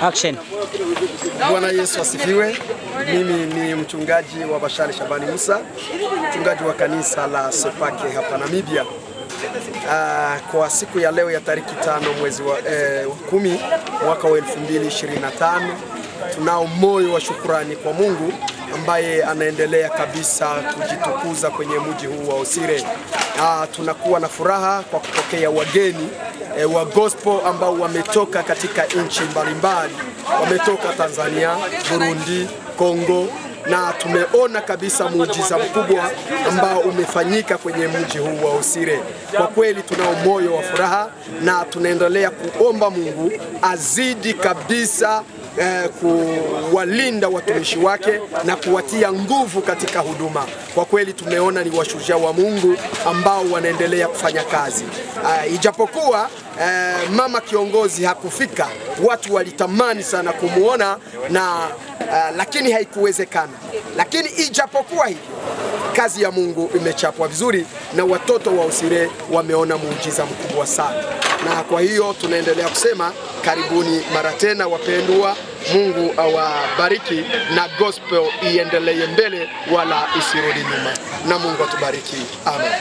Action. Bwana Yesu asifiwe. Mimi ni mchungaji wa Bashali Shabani Musa, mchungaji wa kanisa la Sepake hapa Namibia. Kwa siku ya leo ya tariki 5 mwezi wa 10 mwaka wa 2025, tunao moyo wa shukurani kwa Mungu ambaye anaendelea kabisa kujitukuza kwenye mji huu wa Osire. Tunakuwa na furaha kwa kupokea wageni wa gospel ambao wametoka katika nchi mbalimbali, wametoka Tanzania, Burundi, Kongo, na tumeona kabisa muujiza mkubwa ambao umefanyika kwenye mji huu wa Osire. Kwa kweli tunao moyo wa furaha na tunaendelea kuomba Mungu azidi kabisa kuwalinda watumishi wake na kuwatia nguvu katika huduma. Kwa kweli tumeona ni washujaa wa Mungu ambao wanaendelea kufanya kazi. Ijapokuwa mama kiongozi hakufika, watu walitamani sana kumuona na lakini haikuwezekana. Lakini ijapokuwa hivyo, kazi ya Mungu imechapwa vizuri na watoto wa Osire wameona muujiza mkubwa sana. Na kwa hiyo tunaendelea kusema karibuni mara tena wapendwa, Mungu awabariki na gospel iendelee mbele wala isirudi nyuma. Na Mungu atubariki. Amen.